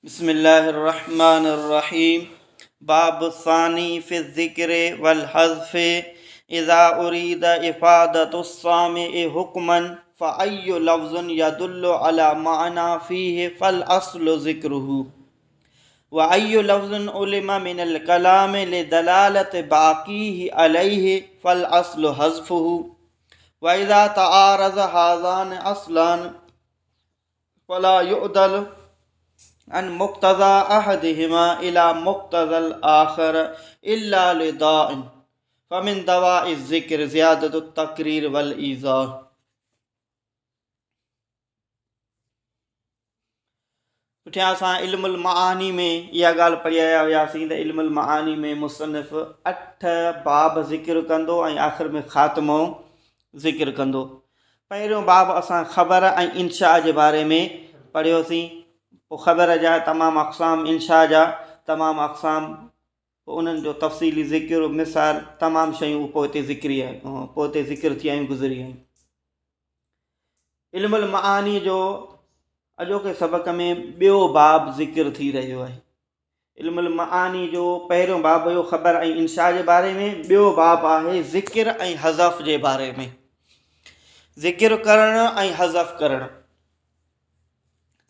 بسم الله الرحمن الرحيم باب الثاني في الذكر والحذف اذا اريد افادة السامع حكما فأي لفظ يدل على معنى فيه فالأصل ذكره وأي لفظ علم من الكلام لدلالة باقيه عليه فالأصل حذفه وإذا تعارض هذان أصلان فلا يعدل عن مقتضى أحدهما إلى مقتضى الآخر إلا لداء فمن دواء الذكر زيادة التقرير والإيذاء پٺيان اسان علم المعاني ۾ اها ڳالهه پڙهي آيا هياسين ته علم المعاني ۾ مصنف اٺ باب ذڪر ڪندو ۽ آخر ۾ خاتمو ذڪر ڪندو. پهريون باب اسان خبر ۽ انشاء جي باري ۾ پڙهيوسين، پوء خبر جا تمام اقسام، انشاء جا تمام اقسام، پوء انهن جو تفصيلي ذڪر، مثال، تمام شيون پوئتي ذڪري پوئتي ذڪر ٿي آيون گذري آيون. علم المعاني جو اڄوڪي سبق ۾ ٻيو باب ذڪر ٿي رهيو آهي. علم المعاني جو پهريون باب هيو خبر ۽ انشاء جي باري ۾ ٻيو باب آهي ذڪر ۽ حذف جي باري ۾ ذڪر ڪرڻ ۽ حذف ڪرڻ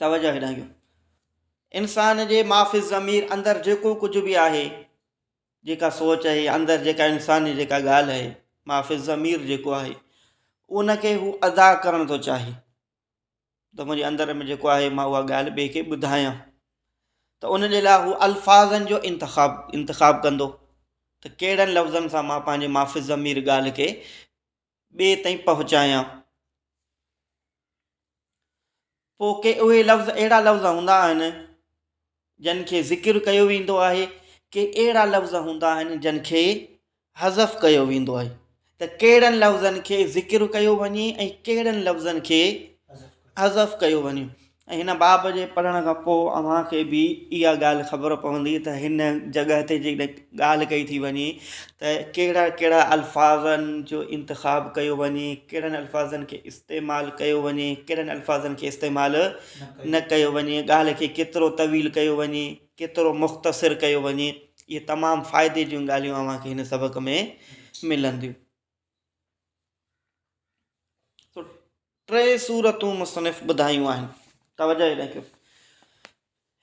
توجه هيڏانهن ڪيو انسان جي معافي ضمير اندر جيڪو ڪجهه به آهي جيڪا سوچ آهي اندر جيڪا انسان جي جيڪا ڳالهه آهي معافي ضمير جيڪو آهي ان کي هو ادا ڪرڻ ٿو چاهي ته منهنجي اندر ۾ جيڪو آهي مان اها ڳالهه ٻئي کي ٻڌايان ته ان جي لاء هو الفاظن جو انتخاب انتخاب ڪندو ته ڪهڙن لفظن سان مان پنهنجي معافي ضمير ڳالهه کي ٻئي تائين پهچايان پوء ڪي اهي لفظ اهڙا لفظ هوندا آهن جن کي ذڪر ڪيو ويندو آهي، ڪي اهڙا لفظ هوندا آهن جن کي حذف ڪيو ويندو آهي ته ڪهڙن لفظن کي ذڪر ڪيو وڃي ۽ ڪهڙن لفظن کي حذف ڪيو وڃي ۽ هن باب جي پڙهڻ کان پوء اوهان کي به اها ڳالهه خبر پوندي ته هن جڳهه تي جيڪڏهن ڳالهه ڪئي ٿي وڃي ته ڪهڙا ڪهڙا الفاظن جو انتخاب ڪيو وڃي ڪهڙن الفاظن کي استعمال ڪيو وڃي ڪهڙن الفاظن کي استعمال نه ڪيو وڃي، ڳالهه کي ڪيترو طويل ڪيو وڃي، ڪيترو مختصر ڪيو وڃي، اهي تمام فائدي جون ڳالهيون اوهان کي هن سبق ۾ ملنديون. سو ٽي صورتون مصنف ٻڌايون آهن. توجه هيڏانهن ڪيو.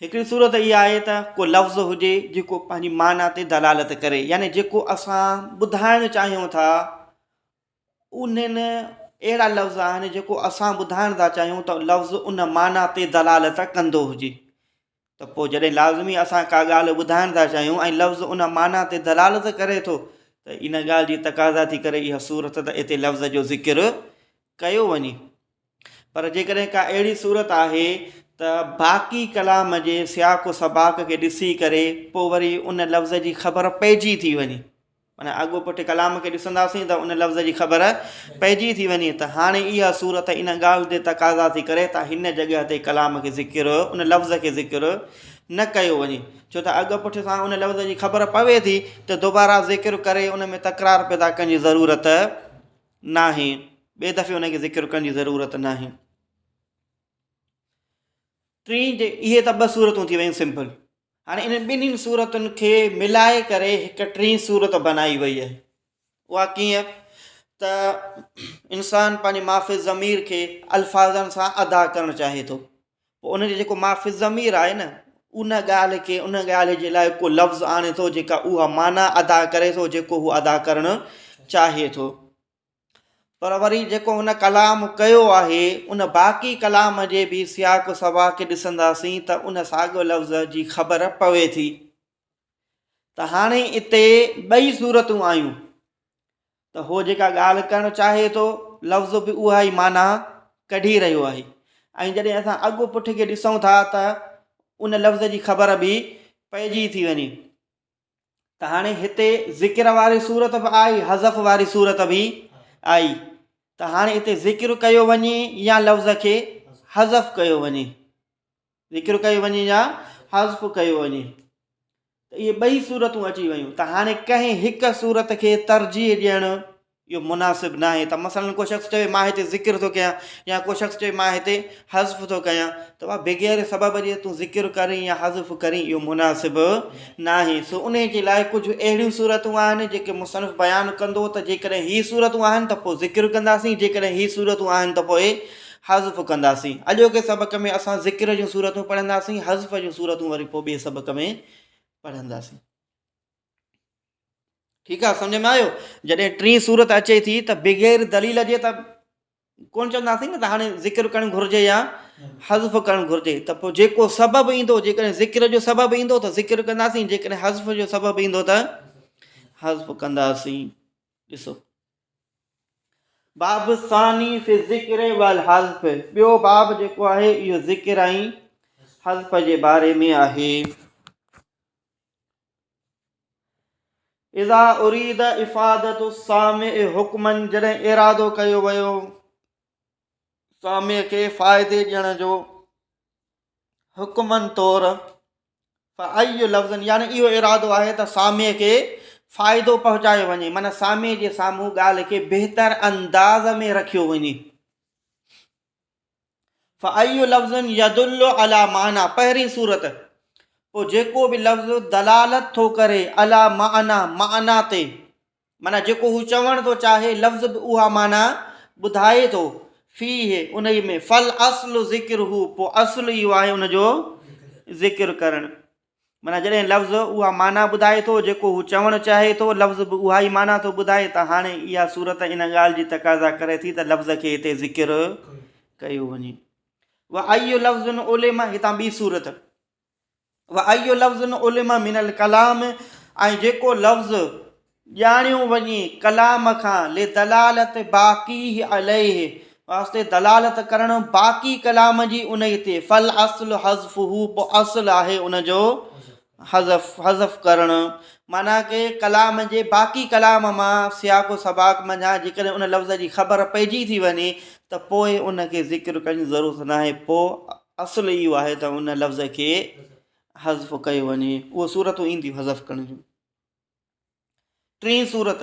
هڪڙي صورت اها آهي ته ڪو لفظ هجي جيڪو پنهنجي معنيٰ تي دلالت ڪري يعني جيڪو اسان ٻڌائڻ چاهيون ٿا انهن اهڙا لفظ آهن جيڪو اسان ٻڌائڻ ٿا چاهيون ته لفظ ان معنيٰ تي دلالت ڪندو هجي ته پوء جڏهن لازمي اسان ڪا ڳالهه ٻڌائڻ ٿا چاهيون ۽ لفظ ان معنيٰ تي دلالت ڪري ٿو ته ان ڳالهه جي تقاضا ٿي ڪري اها صورت ته اتي لفظ جو ذڪر ڪيو وڃي پر جيڪڏهن ڪا اهڙي صورت آهي ته باقي ڪلام جي سياق و سباق کي ڏسي ڪري پوء وري ان لفظ جي خبر پئجي ٿي وڃي معنيٰ اڳو پٺ ڪلام کي ڏسنداسين ته ان لفظ جي خبر پئجي ٿي وڃي ته هاڻي اها صورت ان ڳالهه تي تقاضا ٿي ڪري ته هن جڳهه تي ڪلام کي ذڪر ان لفظ کي ذڪر نه ڪيو وڃي ڇو ته اڳ پٺ سان ان لفظ جي خبر پوي ٿي ته دوباره ذڪر ڪري ان ۾ تڪرار پيدا ڪرڻ جي ضرورت ناهي ٻئي دفعي ان کي ذڪر ڪرڻ جي ضرورت ناهي ٽين جي اهي ته ٻه صورتون ٿي ويون سمپل هاڻي انهن ٻنهين صورتن کي ملائي ڪري هڪ ٽين صورت بنائي وئي آهي. اها ڪيئن ته انسان پنهنجي معافي ضمير کي الفاظن سان ادا ڪرڻ چاهي ٿو پوء ان جو جيڪو معافي ضمير آهي نه ان ڳالهه کي ان ڳالهه جي لاء ڪو لفظ آڻي ٿو جيڪا اها معنيٰ ادا ڪري ٿو جيڪو هو ادا ڪرڻ چاهي ٿو. پر وري جيڪو هن ڪلام ڪيو آهي، ان باقي ڪلام جي به سياق و سباق کي ڏسنداسين ته ان ساڳيو لفظ جي خبر پوي ٿي ته هاڻي اتي ٻئي صورتون آيون ته هو جيڪا ڳالهه ڪرڻ چاهي ٿو لفظ به اها ئي معنيٰ ڪڍي رهيو آهي ۽ جڏهن اسان اڳ پٺ کي ڏسون ٿا ته ان لفظ جي خبر به پئجي ٿي وڃي. ته هاڻي هتي ذڪر واري صورت به آئي حذف واري صورت به آئي ته هاڻي هتي ذڪر ڪيو وڃي يا لفظ کي حذف ڪيو وڃي ذڪر ڪيو وڃي يا حذف ڪيو وڃي ته اهي ٻئي صورتون اچي ويون ته هاڻي ڪنهن هڪ صورت کي ترجيح ڏيڻ اهو مناسب ناهي ته مثلاً ڪو شخص چوي مان هتي ذڪر ٿو ڪيان يا ڪو شخص چوي مان هتي حذف ٿو ڪيان ته اها بغير سبب جي تون ذڪر ڪرين يا حذف ڪرين اهو مناسب ناهي. سو انهي جي لاء ڪجهه اهڙيون صورتون آهن جيڪي مصنف بيان ڪندو ته جيڪڏهن هي صورتون آهن ته پوء ذڪر ڪنداسين جيڪڏهن هي صورتون آهن ته پوء حذف ڪنداسين. اڄوڪي سبق ۾ اسان ذڪر جون صورتون پڙهنداسين حذف جون صورتون وري پوء ٻئي سبق ۾ پڙهنداسين. ٺيڪ آ سمجھ ۾ آيو جڏهن ٽين صورت اچي ٿي ته بغير دليل جي ته ڪون چونداسين نه ته هاڻي ذڪر ڪرڻ گهرجي يا حذف ڪرڻ گهرجي ته پوء جيڪو سبب ايندو جيڪڏهن ذڪر جو سبب ايندو ته ذڪر ڪنداسين جيڪڏهن حذف جو سبب ايندو ته حذف ڪنداسين. ڏسو باب ثاني في الذڪر والحذف ٻيو باب جيڪو آهي اهو ذڪر ۽ حذف جي باري ۾ آهي. اذا اريد افادة السامع حڪما جڏهن ارادو ڪيو ويو سامع کي فائدي ڏيڻ جو حڪمن طور فاي لفظ يعني اهو ارادو آهي ته سامع کي فائدو پهچايو وڃي معنی سامع جي سامهون ڳالهه کي بهتر انداز ۾ رکيو وڃي. فأي لفظ يدل علي معنيٰ پهرين صورت، پوء جيڪو به لفظ دلالت ٿو ڪري علي معنيٰ معنيٰ تي، معنيٰ جيڪو هو چوڻ ٿو چاهي لفظ به اها معنيٰ ٻڌائي ٿو، فيه انهي ۾ فالاصل ذڪره پوء اصل اهو آهي ان جو ذڪر ڪرڻ. معنيٰ جڏهن لفظ اها معنيٰ ٻڌائي ٿو جيڪو هو چوڻ چاهي ٿو، لفظ به اها ئي معنيٰ ٿو ٻڌائي ته هاڻي اها صورت ان ڳالهه جي تقاضا ڪري ٿي ته لفظ کي هتي ذڪر ڪيو وڃي. وأي لفظ علم هتان ٻي صورت وأي لفظ علم من الڪلام ۽ جيڪو لفظ ڄاڻيو وڃي ڪلام کان لدلالت باقيه عليه واسطي دلالت ڪرڻ باقي ڪلام جي انهي تي فالاصل حذفه پوء اصل آهي ان جو حذف حذف ڪرڻ معنيٰ ڪي ڪلام جي باقي ڪلام مان سياق و سباق منجهان جيڪڏهن ان لفظ جي خبر پئجي ٿي وڃي ته پوء ان کي ذڪر ڪرڻ جي ضرورت ناهي پوء اصل اهو آهي ته ان لفظ کي حذف ڪيو وڃي اهو صورتون اينديون حذف ڪرڻ جون. ٽين صورت،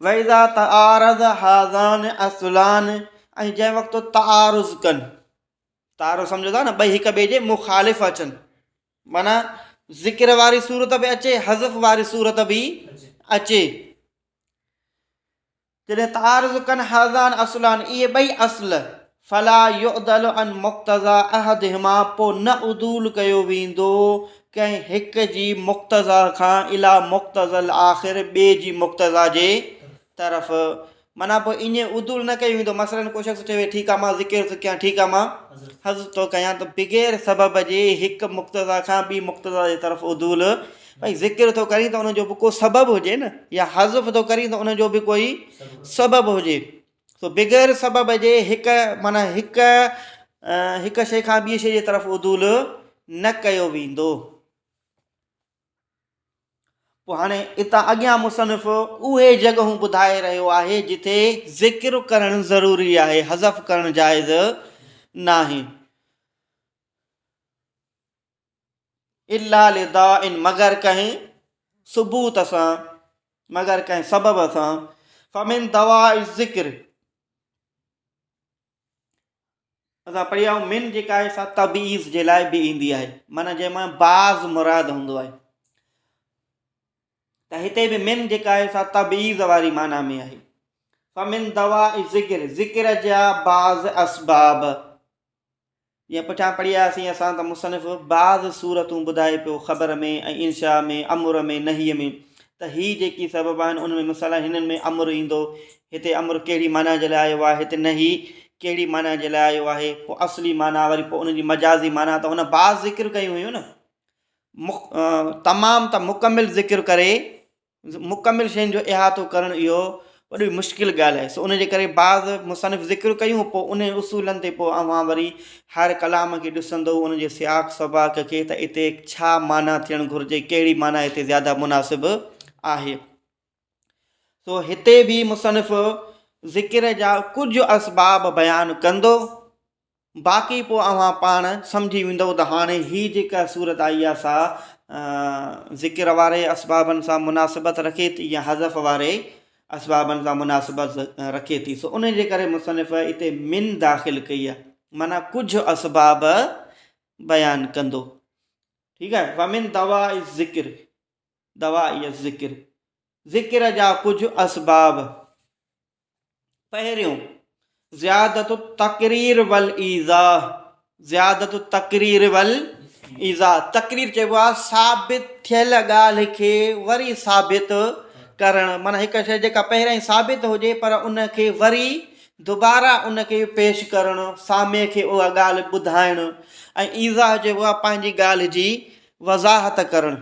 واذا تعارض هذان اصلان ۽ جنهن وقت تعارض ڪن، تعارض سمجهو ٿا نه ٻئي هڪ ٻئي جي مخالف اچن، معنيٰ ذڪر واري صورت به اچي حذف واري صورت به اچي. جڏهن تعارض ڪن هذان اصلان اهي ٻئي اصل، فلا يعدل عن مقتضيٰ احدهما پوء نه عدول ڪيو ويندو ڪنهن هڪ جي مقتضيٰ کان اليٰ مقتضيٰ الاخر ٻئي جي مقتضيٰ جي طرف معنيٰ پوء ائين عدول نه ڪيو ويندو مثلاً ڪو شخص چوي ٺيڪ آ مان ذڪر ٿو ڪيان ٺيڪ آ مان حذف ٿو ڪيان ته بغير سبب جي هڪ مقتضيٰ کان ٻي مقتضيٰ جي طرف عدول ڀئي ذڪر ٿو ڪرين ته ان جو به ڪو سبب هجي نه يا حذف ٿو ڪرين ته ان جو به ڪوئي سبب هجي سو بغير سبب جي هڪ معنيٰ هڪ هڪ شيء کان ٻي شيء جي طرف عدول نه ڪيو ويندو. پوء هاڻي اتان اڳيان مصنف اهي جڳهون ٻڌائي رهيو آهي جتي ذڪر ڪرڻ ضروري آهي حذف ڪرڻ جائز ناهي. الا لداء مگر ڪنهن ثبوت سان، مگر ڪنهن سبب سان، فمن دواء الذڪر اسان پڙهي آيا من جيڪا آهي سا تبعيض جي لاء به ايندي آهي معنيٰ جنهن مان بعض مراد هوندو آهي ته هتي به من جيڪا آهي سا تبعيض واري معنيٰ ۾ آهي فمن دواء الذڪر ذڪر جا بعض اسباب جيئن پٺيان پڙهي آياسين اسان ته مصنف بعض صورتون ٻڌائي پيو خبر ۾ ۽ انشاء ۾ امر ۾ نهي ۾ ته هي جيڪي سبب آهن ان ۾ مثلا هنن ۾ امر ايندو هتي امر ڪهڙي معنيٰ جي لاء آيو آهي هتي نهي ڪهڙي معنيٰ جي لاء آيو آهي پوء اصلي معنيٰ وري پوء ان جي مجازي معنيٰ ته هن بعض ذڪر ڪيون هيون نه تمام ته مڪمل ذڪر ڪري مڪمل شين جو احاطو ڪرڻ اهو وڏي مشڪل ڳالهه آهي سو ان جي ڪري بعض مصنف ذڪر ڪيون پوء انهن اصولن تي پوء اوهان وري هر ڪلام کي ڏسندو ان جي سياق سباق کي ته اتي ڇا معنيٰ ٿيڻ گهرجي ڪهڙي معنيٰ هتي زياده مناسب آهي سو هتي به مصنف ذڪر جا ڪجهه اسباب بيان ڪندو باقي پوء اوهان پاڻ سمجهي ويندؤ ته هاڻي هي جيڪا صورت آئي آهي سا ذڪر واري اسبابن سان مناسبت رکي ٿي يا حذف واري. اسبابن سان مناسبت رکي ٿي سو ان جي ڪري مصنف اتي من داخل ڪئي آهي معنيٰ ڪجهه اسباب بيان ڪندو ٺيڪ آهي ومن دواء الذڪر دواء الذڪر ذڪر جا ڪجهه اسباب پهريون زيادت التقرير والايضاح زيادت التقرير والايضاح تقرير چئبو آهي ثابت ٿيل ڳالهه کي وري ثابت ڪرڻ معنيٰ هڪ شيء جيڪا پهريائين ثابت هجي پر ان کي وري دوباره ان کي پيش ڪرڻ سامع کي اها ڳالهه ٻڌائڻ ۽ ايضاح چئبو آهي پنهنجي ڳالهه جي وضاحت ڪرڻ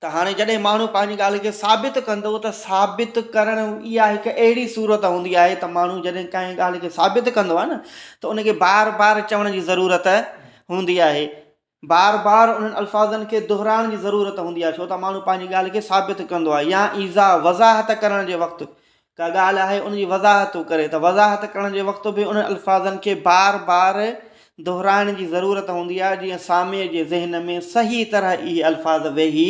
ته هاڻي جڏهن ماڻهو پنهنجي ڳالهه کي ثابت ڪندو ته ثابت ڪرڻ اها هڪ اهڙي صورت هوندي آهي ته ماڻهو جڏهن ڪنهن ڳالهه کي ثابت ڪندو آهي نه ته ان کي بار بار چوڻ جي ضرورت هوندي آهي بار بار انهن الفاظن کي دهرائڻ جي ضرورت هوندي آهي ڇو ته ماڻهو پنهنجي ڳالهه کي ثابت ڪندو آهي يا ايذا وضاحت ڪرڻ جي وقت ڪا ڳالهه آهي ان جي وضاحت ٿو ڪري ته وضاحت ڪرڻ جي وقت به انهن الفاظن کي بار بار دهرائڻ جي ضرورت هوندي آهي جيئن سامع جي ذهن ۾ صحيح طرح اهي الفاظ ويهي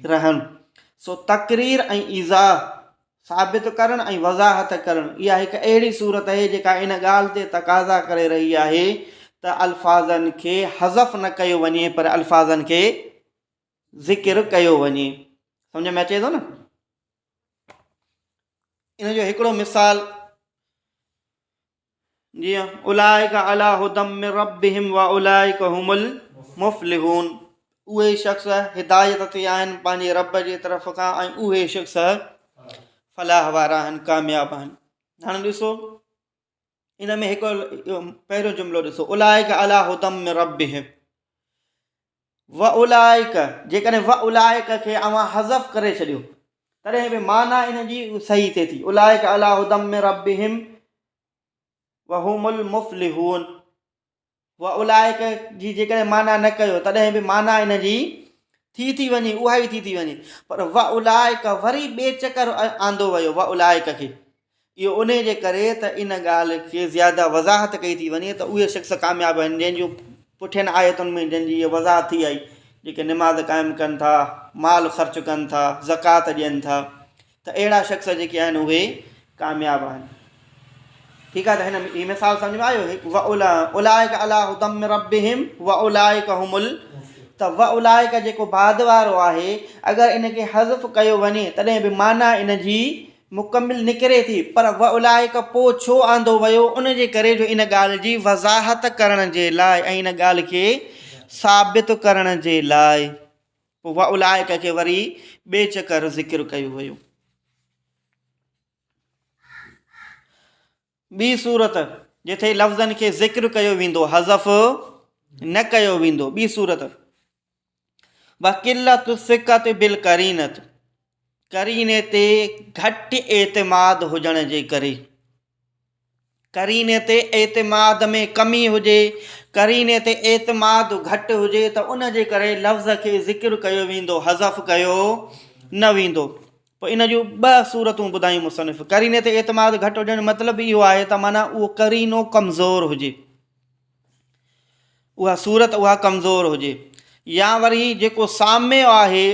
رهن. سو تقرير ۽ ايضاح، ثابت ڪرڻ ۽ وضاحت ڪرڻ، اها هڪ اهڙي صورت آهي جيڪا ان ڳالهه تي تقاضا ڪري رهي آهي ته الفاظن کي حذف نه ڪيو وڃي پر الفاظن کي ذڪر ڪيو وڃي. سمجهه ۾ اچي ٿو نه؟ ان جو هڪڙو مثال جيئن اولئک علي هدى من ربهم واولئک هم المفلحون اهي شخص هدايت تي آهن پنهنجي رب جي طرف کان ۽ اهي شخص فلاح وارا آهن ڪامياب آهن هاڻي ڏسو ان ۾ هڪ پهريون جملو ڏسو اولئک علي هدى من ربهم واولئک، جيڪڏهن واولئک کي اوهان حذف ڪري ڇڏيو تڏهن به معنيٰ ان جي صحيح ٿئي ٿي، اولئک علي هدي من ربهم وهم المفلحون واولئک جي جيڪڏهن معنيٰ نه ڪيو تڏهن به معنيٰ ان جي ٿي ٿي وڃي اها ئي ٿي ٿي وڃي پر واولئک وري ٻئي چڪر آندو ويو واولئک کي اهو انهيء جي ڪري ته ان ڳالهه کي زياده وضاحت ڪئي ٿي وڃي ته اهي شخص ڪامياب آهن جنهن جون پٺين آيتن ۾ جن جي اها وضاحت ٿي آئي جيڪي نماز قائم ڪن ٿا، مال خرچ ڪن ٿا، زڪوات ڏين ٿا ته اهڙا شخص جيڪي آهن اهي ڪامياب آهن. ٺيڪ آهي ته هن هي مثال سمجھ ۾ آيو واولئک علي هدي من ربهم واولئک هم ال ته واولئک جيڪو بعد وارو آهي اگر ان کي حذف ڪيو وڃي تڏهن به معنيٰ ان جي مڪمل نڪري ٿي پر واولئک پوء ڇو آندو ويو ان جي ڪري جو ان ڳالهه جي وضاحت ڪرڻ جي لاء ۽ ان ڳالهه کي ثابت ڪرڻ جي لاء پوء واولئک کي وري ٻئي چڪر ذڪر ڪيو ويو. ٻي صورت جتي لفظن کي ذڪر ڪيو ويندو حذف نه ڪيو ويندو ٻي صورت وقلت الثقة بالقرينة قريني تي گهٽ اعتماد هجڻ جي ڪري قريني تي اعتماد ۾ ڪمي هجي قريني تي اعتماد گهٽ هجي ته ان جي ڪري لفظ کي ذڪر ڪيو ويندو حذف ڪيو نه ويندو پوء ان جون ٻه صورتون ٻڌايون مصنف قريني تي اعتماد گهٽ هجڻ جو مطلب اهو آهي ته معنيٰ اهو قرينو ڪمزور هجي اها صورت اها ڪمزور هجي يا وري جيڪو سامع آهي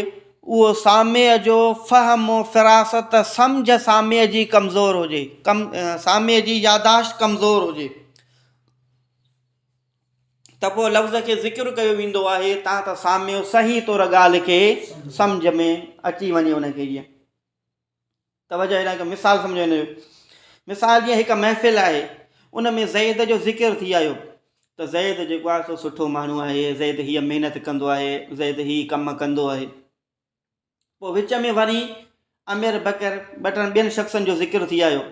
اهو سامع جو فهم و فراست سمجهه سامع جي ڪمزور هجي ڪم سامع جي ياداشت ڪمزور هجي ته پوء لفظ کي ذڪر ڪيو ويندو آهي تان ته سامع صحيح طور ڳالهه کي سمجهه ۾ اچي وڃي ان کي جيئن توجه هيڏانهن هڪ مثال سمجهو هن جو مثال جيئن هڪ محفل آهي ان ۾ زيد جو ذڪر ٿي آيو ته زيد جيڪو آهي سو سٺو ماڻهو آهي زيد هيء محنت ڪندو آهي زيد هي ڪم ڪندو آهي پوء وچ ۾ وري امير بڪر ٻه ٽن ٻين شخصن جو ذڪر ٿي آيو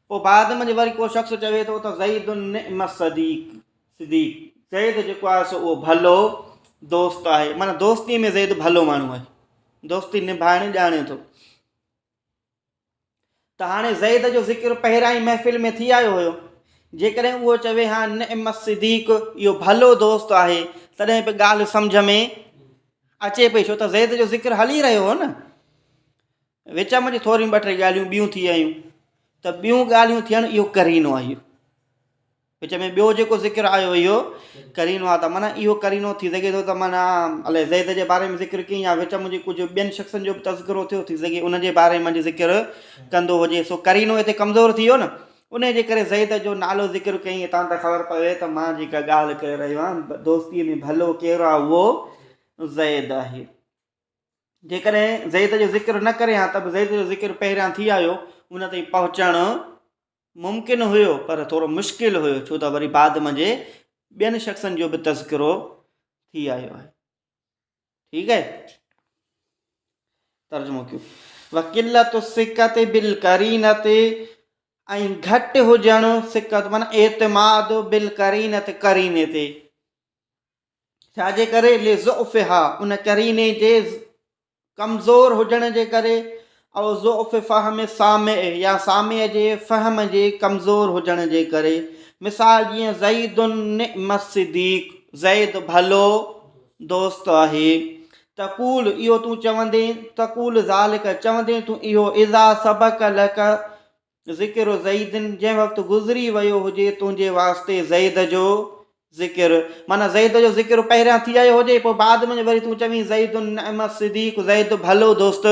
پوء بعد ۾ وري ڪو شخص چوي ٿو ته زيد نعم الصديق صديق زيد جيڪو آهي سو اهو ڀلو دوست آهي معنيٰ دوستي ۾ زيد ڀلو ماڻهو آهي دوستي نڀائڻ ڄاڻي ٿو ته هاڻي زيد جو ذڪر پهريائين محفل ۾ ٿي آيو هيو. جيڪڏهن اهو چوي ها نعم الصديق اهو ڀلو دوست آهي تڏهن به ڳالهه سمجهه ۾ اچي پئي ڇو ته زيد جو ذڪر هلي رهيو هو نه. وچ ۾ ٿوريون ٻه ٽي ڳالهيون ٻيون ٿي آيون ته ٻيون ڳالهيون ٿيڻ اهو قرينو آهي. وچ ۾ ٻيو جيڪو ذڪر آيو اهو قرينو آهي ته معنيٰ اهو قرينو ٿي سگهي ٿو ته معنيٰ الائي زيد جي باري ۾ ذڪر ڪيائين يا وچ منجهه ڪجهه ٻين شخصن جو به تذڪرو ٿيو ٿي سگهي ان جي باري منجهه ذڪر ڪندو هجي سو قرينو هتي ڪمزور ٿي ويو نه ان جي ڪري زيد جو نالو ذڪر ڪيائين هتان ته خبر پوي ته مان جيڪا ڳالهه ڪري رهيو آهيان دوستيء ۾ ڀلو ڪير آهي اهو زيد آهي. جيڪڏهن زيد جو ذڪر نه ڪري ها ته به زيد جو ذڪر پهريان ٿي آيو ان تائين پهچڻ ممڪن هيو پر ٿورو مشڪل هيو ڇو ته وري بعد منجهه ٻين شخصن جو به تذڪرو ٿي آيو آهي. ٺيڪ آهي. ترجمو ڪيو وقلت الثقت بالقرينت ۽ گهٽ هجڻ ثقت معنی اعتماد بالقرينت قريني تي ڇا جي ڪري لضعفها ان قريني جي ڪمزور هجڻ جي ڪري او ضعف فهم السامع يا سامع جي فهم جي ڪمزور هجڻ جي ڪري مثال جيئن زيد نعم الصديق زيد ڀلو دوست آهي تقول اهو تون چوندين تقول ذالڪ چوندين تون اهو اذا سبق لڪ ذڪر زيد جنهن وقت گذري ويو هجي تنهنجي واسطي زيد جو ذڪر معنيٰ زيد جو ذڪر پهريان ٿي آيو هجي پوء بعد ۾ وري تون چوين زيد نعم الصديق زيد ڀلو دوست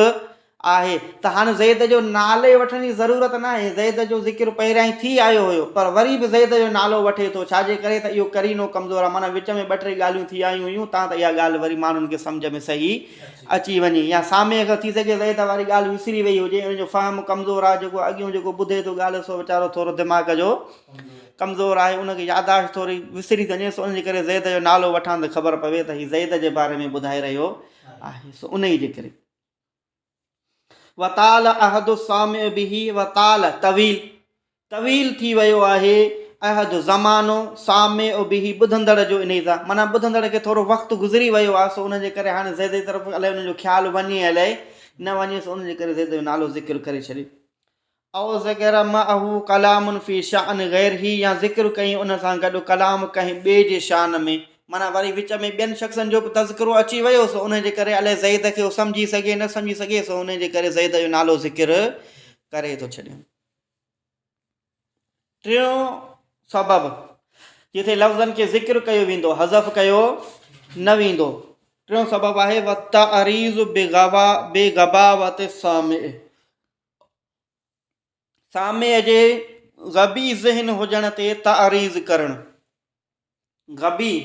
آهي ته هاڻي زيد جو نالي وٺڻ جي ضرورت ناهي زيد جو ذڪر پهريان ئي ٿي آيو هيو پر وري به زيد جو نالو وٺي ٿو ڇا جي ڪري ته اهو قرينو ڪمزور آهي معنيٰ وچ ۾ ٻه ٽي ڳالهيون ٿي آيون هيون تان ته اها ڳالهه وري ماڻهن کي سمجهه ۾ صحيح اچي وڃي يا سامهين کان ٿي سگهي زيد واري ڳالهه وسري وئي هجي ان جو فهم ڪمزور آهي جيڪو اڳيون جيڪو ٻڌي ٿو ڳالهه سو ويچارو ٿورو دماغ جو ڪمزور آهي ان کي ياداشت ٿوري وسري ٿي وڃي سو ان جي ڪري زيد جو نالو وٺان ته خبر پوي ته هي زيد جي باري ۾ ٻڌائي رهيو آهي سو ان جي ڪري وطال عهد السامع به وطال طويل طويل ٿي ويو آهي عهد زمانو سامع به ٻڌندڙ جو انهي سان معنيٰ ٻڌندڙ کي ٿورو وقت گذري ويو آهي سو ان جي ڪري هاڻي زيد جي طرف الائي ان جو خيال وڃي الائي نه وڃي سو ان جي ڪري زيد جو نالو ذڪر ڪري ڇڏي او ذڪر معه ڪلام في شان غيره يا ذڪر ڪئين ان سان گڏ ڪلام ڪنهن ٻئي جي شان ۾، معنيٰ وري وچ ۾ ٻين شخصن جو به تذڪرو اچي ويو سو ان جي ڪري الائي زيد کي هو سمجهي سگهي نه سمجهي سگهي سو ان جي ڪري زيد جو نالو ذڪر ڪري ٿو ڇڏيان. ٽيون سبب جتي لفظن کي ذڪر ڪيو ويندو حذف ڪيو نه ويندو. ٽيون سبب آهي والتعريض بغباوت السامع ساميء جي غبي ذهن هجڻ تي تعريض ڪرڻ. غبي،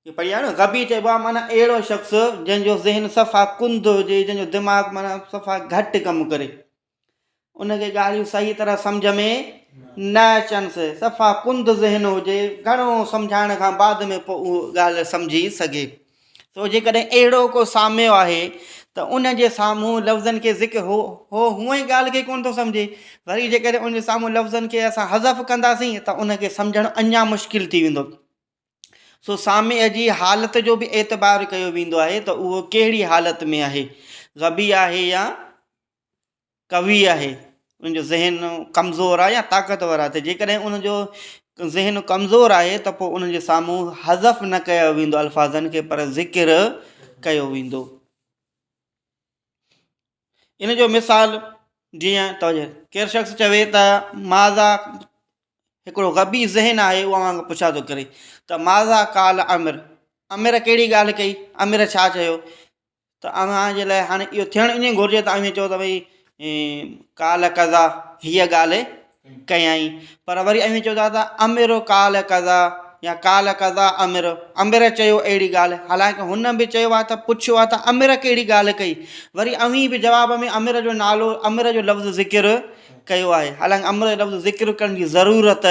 هي پڙهي آيو نه، غبي چئبو آهي معنيٰ اهڙو شخص جنهن جو ذهن صفا ڪند هجي، جنهن جو دماغ معنيٰ صفا گهٽ ڪم ڪري. ان کي ڳالهيون صحيح طرح سمجهه ۾ نه اچنس، صفا ڪند ذهن هجي، گهڻو سمجهائڻ کان بعد ۾ پوء اهو ڳالهه سمجهي سگهي. سو جيڪڏهن اهڙو ڪو سامع آهي ته ان جي سامهون لفظن کي ذڪر هو هو هونئن ئي ڳالهه کي ڪونه ٿو سمجهي وري جيڪڏهن ان جي سامهون لفظن کي اسان حذف ڪنداسين ته ان کي سمجهڻ اڃا مشڪل ٿي ويندو سو سامع جي حالت جو به اعتبار ڪيو ويندو آهي ته اهو ڪهڙي حالت ۾ آهي غبي آهي يا قوي آهي ان جو ذهن ڪمزور آهي يا طاقتور آهي ته جيڪڏهن ان جو ذهن ڪمزور آهي ته پوء ان جي سامهون حذف نه ڪيو ويندو الفاظن کي پر ذڪر ڪيو ويندو ان جو مثال جيئن ته ڪير شخص چوي ته ماضا هڪڙو غبي ذهن آهي اهو اوهان کان پڇا ٿو ڪري ته ماضا قال امر امر ڪهڙي ڳالهه ڪئي امر ڇا چيو ته اوهان جي لاء هاڻي اهو ٿيڻ ائين گهرجي ته اوهين چئو ته ڀئي قال قضا هيء ڳالهه ڪيائين پر وري اوهين چئو ٿا ته امر قال قضا يا قال قضا امر امر چيو اهڙي ڳالهه حالانڪه هن به چيو آهي ته پڇيو آهي ته امر ڪهڙي ڳالهه ڪئي وري اوهين به جواب ۾ امر جو نالو امر جو لفظ ذڪر ڪيو آهي حالانڪه امر جو لفظ ذڪر ڪرڻ جي ضرورت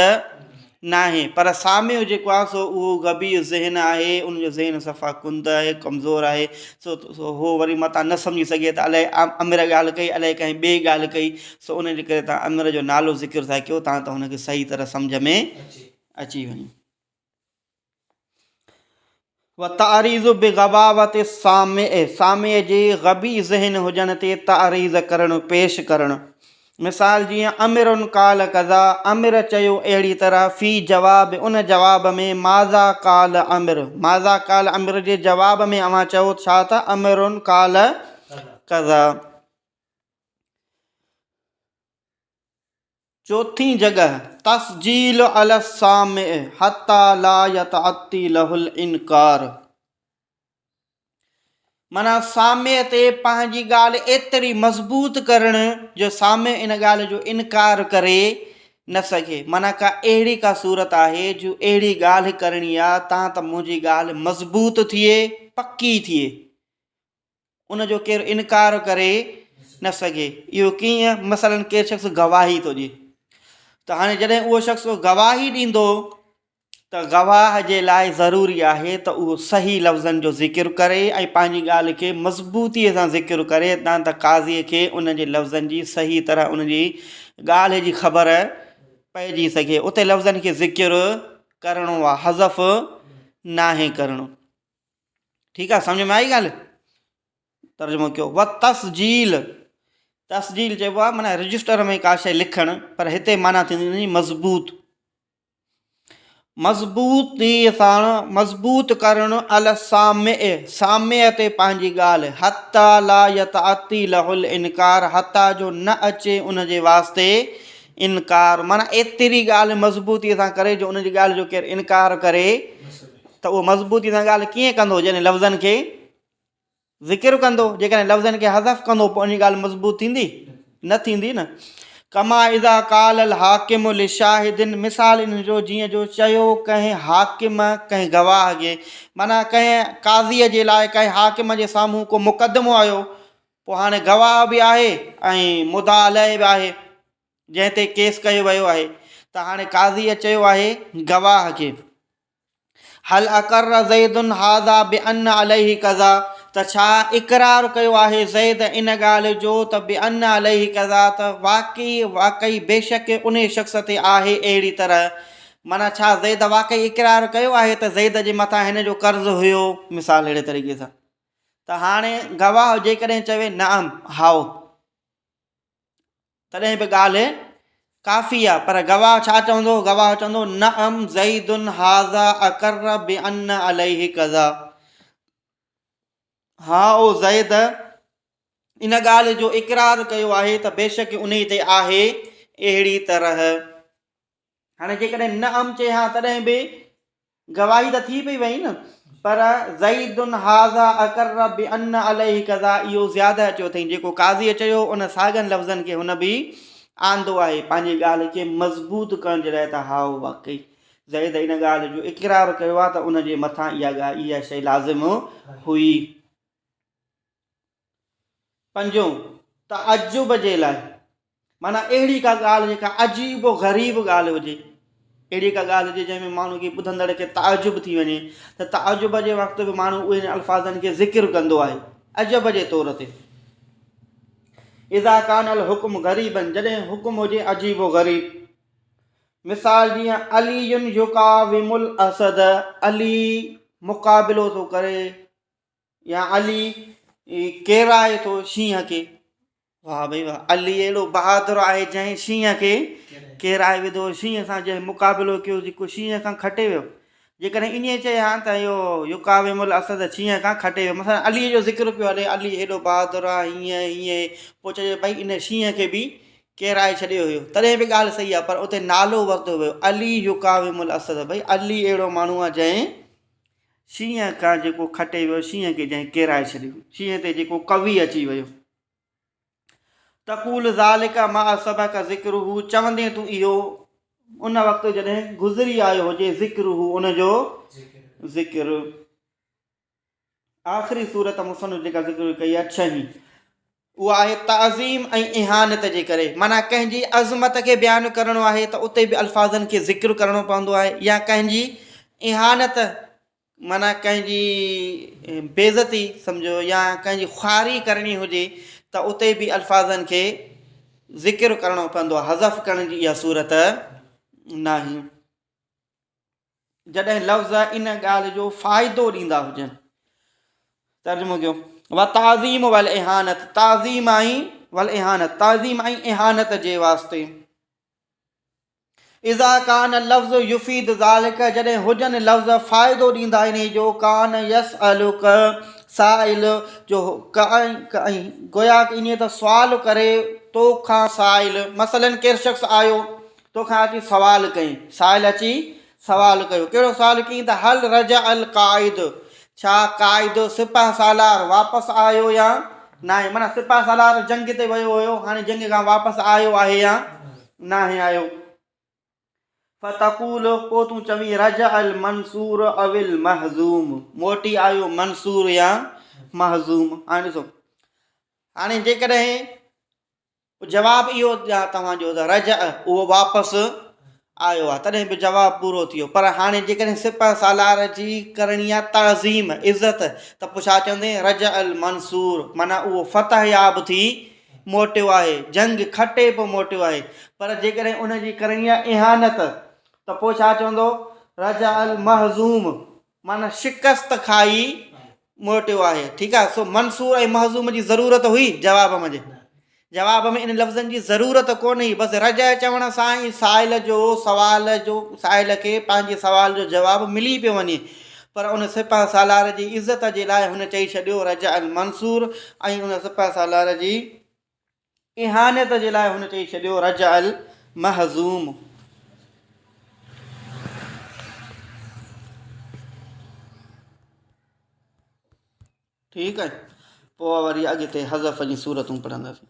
ناهي پر سامع جيڪو آهي سو اهو غبي ذهن آهي ان جو ذهن صفا ڪند آهي ڪمزور آهي سو سو هو وري متان نه سمجهي سگهي ته الائي امر ڳالهه ڪئي الائي ڪنهن ٻئي ڳالهه ڪئي سو ان جي ڪري تان امر جو نالو ذڪر ٿا ڪيو تان ته هن کي صحيح طرح سمجهه ۾ اچي وڃي. وتعريض بغباوت السامع، سامع جي غبي ذهن هجڻ تي تعريض ڪرڻ، پيش ڪرڻ. مثال جيئن امر قال ڪذا، امر چيو اهڙي طرح، في جواب، ان جواب ۾، ماذا قال امر، ماذا قال امر جي جواب ۾ اوهان چئو ڇا ته امر قال ڪذا. چوٿين جڳهه، تسجيل علي السامع حتي لا يتعتي له الانڪار معنيٰ سامع تي پنهنجي ڳالهه ايتري مضبوط ڪرڻ جو سامع ان ڳالهه جو انڪار ڪري نه سگهي معنيٰ ڪا اهڙي ڪا صورت آهي جو اهڙي ڳالهه ڪرڻي آ تان ته منهنجي ڳالهه مضبوط ٿئي پڪي ٿئي ان جو ڪير انڪار ڪري نه سگهي. اهو ڪيئن؟ مثلاً ڪير شخص گواهي ٿو ڏئي ته هاڻي جڏهن اهو شخص گواهي ڏيندو ته گواهه جي لاء ضروري آهي ته اهو صحيح لفظن جو ذڪر ڪري ۽ پنهنجي ڳالهه کي مضبوطيء سان ذڪر ڪري تان ته قاضيء کي ان جي لفظن جي صحيح طرح ان جي ڳالهه جي خبر پئجي سگهي. اتي لفظن کي ذڪر ڪرڻو آهي، حذف ناهي ڪرڻو. ٺيڪ آ سمجھ ۾ آئي ڳالهه ترجمو ڪيو و تسجيل تسجيل چئبو آ معنی رجسٽر ۾ ڪا شيء لکڻ پر هتي معنی ٿيندي ان جي مضبوط مضبوطي سان مضبوط ڪرڻ السامع سامع تي پنهنجي ڳالهه حتي لا يتعتي له الانڪار حتي جو نه اچي ان جي واسطي انڪار معنی ايتري ڳالهه مضبوطي سان ڪري جو ان جي ڳالهه جو ڪير انڪار ڪري ته اهو مضبوطي سان ڳالهه ڪيئن ڪندو جڏهن لفظن کي ذڪر ڪندو جيڪڏهن لفظن کي حذف ڪندو پوء ان جي ڳالهه مضبوط ٿيندي نه ٿيندي نه ڪما اذا قال الحاڪم لشاهد مثال ان جو جيئن جو چيو ڪنهن حاڪم ڪنهن گواهه کي معنيٰ ڪنهن قاضيء جي لاء ڪنهن حاڪم جي سامهون ڪو مقدمو آيو پوء هاڻي گواهه به آهي ۽ مدعا عليه به آهي جنهن تي ڪيس ڪيو ويو آهي ته هاڻي قاضيء چيو آهي گواهه کي هل اقر زيد هذا بان عليه ڪذا ته ڇا اقرار ڪيو آهي زيد ان ڳالهه جو ته بان عليه ڪذا ته واقعي واقعي بيشڪ انهي شخص تي آهي اهڙي طرح معنيٰ ڇا زيد واقعي اقرار ڪيو آهي ته زيد جي مٿان هن جو قرض هيو مثال اهڙي طريقي سان ته هاڻي گواهه جيڪڏهن چوي نعم هائو تڏهن به ڳالهه ڪافي آ پر گواهه ڇا چوندو؟ گواهه چوندو نعم زيد هذا اقر بان عليه ڪذا ها او زيد ان ڳالهه جو اقرار ڪيو آهي ته بيشڪ انهي تي آهي اهڙي طرح هاڻي جيڪڏهن نعم چئي ها تڏهن به گواهي ته ٿي پئي وئي نه پر زيد هذا اقر بان عليه ڪذا اهو زياده چيو اٿئي جيڪو قاضيء چيو ان ساڳن لفظن کي هن به آندو آهي پنهنجي ڳالهه کي مضبوط ڪرڻ جي لاء ته هائو واقعي زيد ان ڳالهه جو اقرار ڪيو آهي ته ان جي مٿان اها اها شيء لازم هئي. پنجون، تعجب جي لاء، معنيٰ اهڙي ڪا ڳالهه جيڪا عجيب و غريب ڳالهه هجي، اهڙي ڪا ڳالهه هجي جنهن ۾ ماڻهو کي ٻڌندڙ کي تعجب ٿي وڃي ته تعجب جي وقت به ماڻهو اهڙن الفاظن کي ذڪر ڪندو آهي عجب جي طور تي. اذا ڪان الحڪم غريبا جڏهن حڪم هجي عجيب و غريب. مثال جيئن علي يقاوم الاسد علي مقابلو ٿو ڪري يا علي ڪيرائي ٿو شينهن کي. واهه ڀئي واهه علي اهڙو بهادر آهي جنهن شينهن کي ڪيرائي وڌو شينهن سان جنهن مقابلو ڪيو جيڪو شينهن کان کٽي ويو جيڪڏهن ائين چئي ها ته اهو يقاوم الاسد شينهن کان کٽي ويو مثلا علي جو ذڪر پيو هلي علي ايڏو بهادر آهي هيئن هيئن پوء چئجي ڀئي ان شينهن کي به ڪيرائي ڇڏيو هيو تڏهن به ڳالهه صحيح آهي پر اتي نالو ورتو ويو علي يقاوم الاسد ڀئي علي اهڙو ماڻهو آهي جنهن شينهن کان جيڪو کٽي ويو، شينهن کي جنهن ڪيرائي ڇڏيو، شينهن تي جيڪو قوي اچي ويو. تقول ذلک ما سبق ذڪره چوندين تون اهو ان وقت جڏهن گذري آيو هجي ذڪره ان جو ذڪر. آخري سورت مصنف جيڪا ذڪر ڪئي آهي ڇهين اها آهي تعظيم ۽ اهانت جي ڪري معنيٰ ڪنهن جي عظمت کي بيان ڪرڻو آهي ته اتي به الفاظن کي ذڪر ڪرڻو پوندو آهي يا ڪنهن جي اهانت معنيٰ ڪنهن جي بيعزتي سمجهو يا ڪنهن جي خواري ڪرڻي هجي ته اتي به الفاظن کي ذڪر ڪرڻو پوندو آهي حذف ڪرڻ جي اها صورت ناهي. جڏهن لفظ ان ڳالهه جو فائدو ڏيندا هجن. ترجمو ڪيو وتعظيم والاهانت تعظيم ۽ والاهانت تعظيم ۽ اهانت جي واسطي اذا ڪان اللفظ يفيد ذلك جڏهن هجن لفظ فائدو ڏيندا انهي جو ڪان يسألك سائل جو گويا ائين ته سوال ڪري تو کان سائل مثلاً ڪير شخص آيو تو کان اچي سوال ڪيائين سائل اچي سوال ڪيو ڪهڙو سوال ڪيائين ته هل رجع القائد ڇا قائد سپهه سالار واپس آيو يا ناهي معنيٰ سپهه سالار جنگ تي ويو هيو هاڻي جنگ کان واپس آيو آهي يا ناهي آيو فتقول پوء تون چوين رجع المنصور او المهزوم موٽي آيو منصور يا مهزوم هاڻي ڏسو هاڻي جيڪڏهن جواب اهو ڏيان توهان جو ته رجع اهو واپس آيو آهي تڏهن به جواب پورو ٿي ويو پر هاڻي جيڪڏهن سپه سالار جي ڪرڻي آهي تعظيم عزت ته پوء ڇا چوندين رجع المنصور معنيٰ اهو فتح ياب ٿي موٽيو آهي، جنگ کٽي پوء موٽيو آهي، پر جيڪڏهن ان جي ڪرڻي آهي اهانت ته پوء ڇا چوندو؟ رجع المهزوم معنيٰ شڪست کائي موٽيو آهي. ٺيڪ آهي، سو منصور ۽ مهزوم جي ضرورت هئي جواب ۾؟ جواب ۾ ان لفظن جي ضرورت ڪونه هئي، بس رجع چوڻ سان ئي سائل جو سوال جو سائل کي پنهنجي سوال جو جواب ملي پيو وڃي. پر ان سپهه سالار جي عزت جي لاء هن چئي ڇڏيو رجع المنصور ۽ ان سپهه سالار جي اهانت جي لاء هن چئي ڇڏيو رجع المهزوم. ٺيڪ آهي پوء وري اڳتي حذف جون صورتون پڙهنداسين.